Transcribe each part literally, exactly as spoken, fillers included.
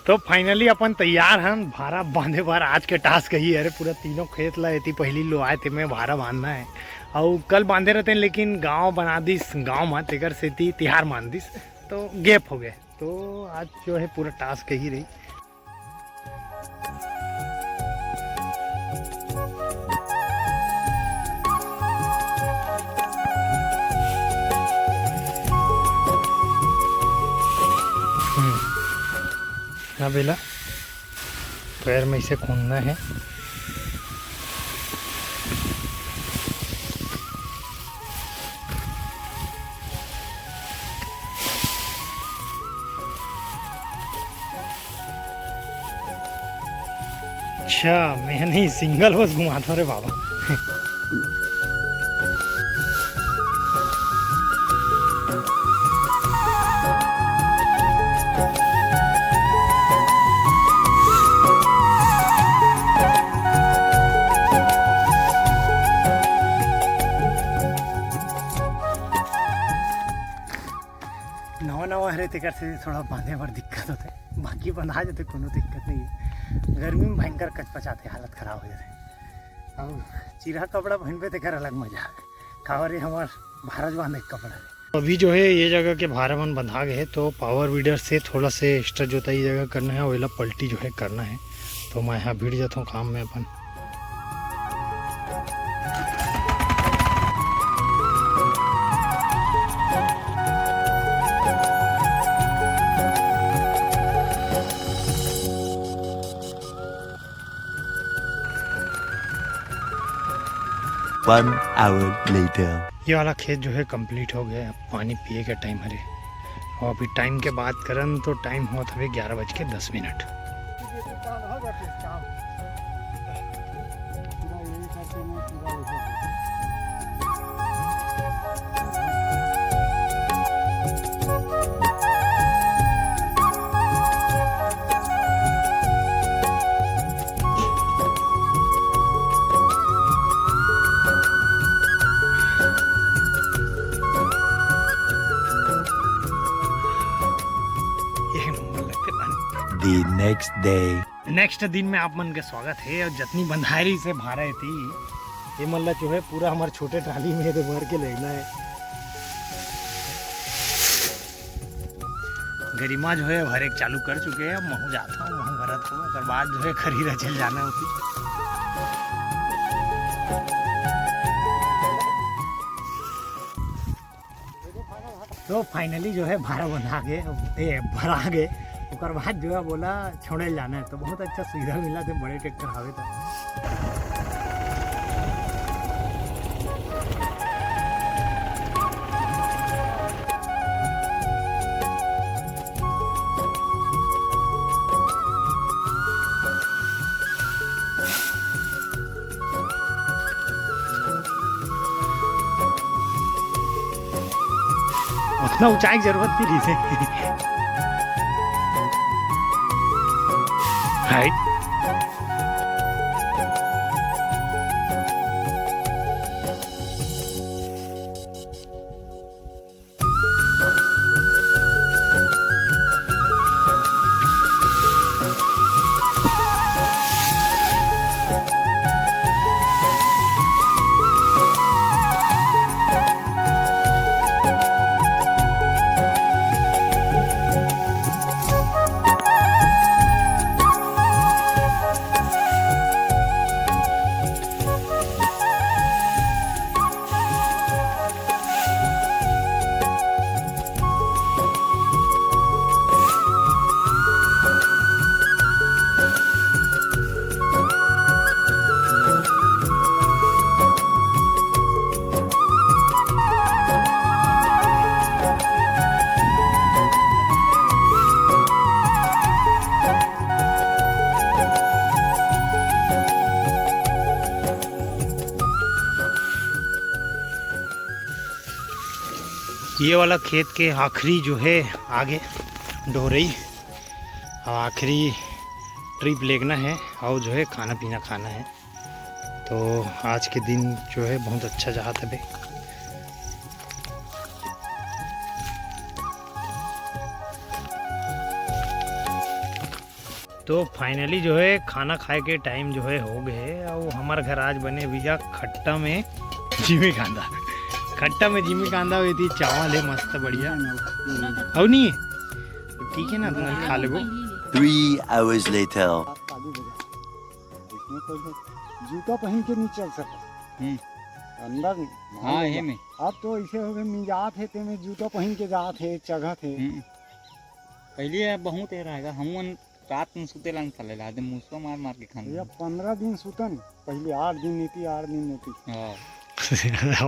तो finally अपन तैयार हन भारा बांधे बर। आज के task ही, अरे, पूरा तीनों खेत ला एती पहिली लुआए ते में भारा बांधना है। अउ कल बांधे रहते, लेकिन गांव बना दिस, गांव मा, तेकर सेती तिहार मान दिस, तो gap हो गए। तो आज जो है पूरा task ही रही। हम्म। अब एला पैर में इसे खूंदना है। अच्छा, मैं नहीं, single बस घुमाता हूँ रे बाबा। नवा नवा हरे, तेकर से थोड़ा बांधे बर दिक्कत होथे, बाकी बंधा जाथे, कोनो दिक्कत नहीं है। गर्मी में भयंकर कचपचाथे, हालत खराब हो जाथे। अब चिरहा कपड़ा पहनबे, तेकर अलग मजा है। काबर ये हमार भारत बांधे के कपड़ा है। अभी जो है ये जगह के भारा मन बंधा गए है, तो power weeder से थोड़ा से extra जोताई जगह करना है, और एला पलटी जो है करना है। तो मैं यहाँ भिड़ जाता हूँ काम में अपन। One hour later. ये वाला खेत जो है complete हो गया है, अब पानी पिए के time हरे। और अभी time के बात करन तो time होत हवे ग्यारह बज के दस मिनट। एक नंबर लगथे पानी। The next day. Next दिन में आप मन के स्वागत है। और जतनी बंधाए रही से भारा एती, ये मन ला जो है पूरा हमारे छोटे ट्राली में एदे भर के लेना है। गरिमा जो है भरे के चालू कर चुके हैं। अब महू जाता हूँ, महू भरत हूँ, ओकर बाद जो है खरही रचल जाना होती। तो finally जो है भारा बंधा गे, ए, भरा गे। ओकर बाद जो है बोला छोड़े जाना है, तो बहुत अच्छा सुविधा मिला थे बड़े ट्रैक्टर हवे तो। उतना ऊंचाई की जरूरत नहीं रही। हाइट। ये वाला खेत के आखिरी जो है आगे डोहरई, और आखिरी ट्रिप लेगना है और जो है खाना पीना खाना है। तो आज के दिन जो है बहुत अच्छा जात हवे। तो finally जो है खाना खाए के time जो है हो गए हे। अउ हमर घर आज बने भैया खट्टा में जिमी कांदा। खट्टा में जिमी कांदा, ये थी चावल है मस्त बढ़िया। अउ नहीं है? ठीक है ना, तुम खा लेबो। Three hours later. इसमें तो जो जूता पहन के नहीं चल सकता। हम्म। अंदर में। हाँ, ये में। अब तो ऐसे हो गए, मिंजात हे, ते में जूता पहन के जात हे, चघत हे। हम्म। पहले बहुत ये रहेगा, हम रात में सुते ला नहीं साले, रात में मुसवा मार मार के खाना। भैया, पंद्रह दिन सुतन, पहले आठ दिन नीति, आठ दिन नीति। हाँ।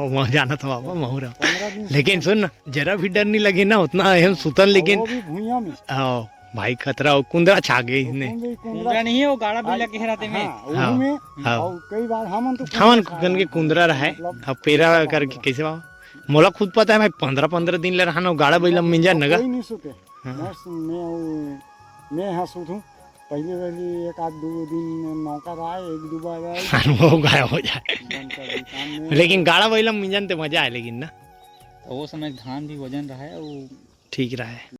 वो जाना था बाबा, महुरा। पंद्रह दिन लेकिन सुतन। सुन ना, जरा भी डर नहीं लगे ना, उतना हम सुतन, लेकिन वो भी भुइयां में। हाँ, भाई, खतरा हो, कुंदरा छा गए वो इसने। कुंदरा, कुंदरा कुंदरा नहीं है, वो गाड़ा भी हाँ, लगे रहते में। हाँ, हाँ, वही में। हाँ। और कई बार हमन तो हमन कुंदरा कुकन के छा कुंदरा गए, रहे, मतलब अब पेरा कुंदरा करके बाबा। कैसे बाबा? मोला खुद पता है भाई, पंद्रह पंद्रह दिन ले रहा ना, गाड़ा बैला मिंजा नगा। कोई नहीं सुते। हाँ। बस मैं वो, मैं हाँ सुतूं। पहले पहले एक आध दो दिन नौका रहा है, एक दो बार आए। अनुभव गायब हो जाए। मन का भी काम में लेकिन गाड़ा बैला मिंजन ते मजा आए, लेकिन ना। तो वो समय धान भी वजन रहा है, वो ठीक रहा है।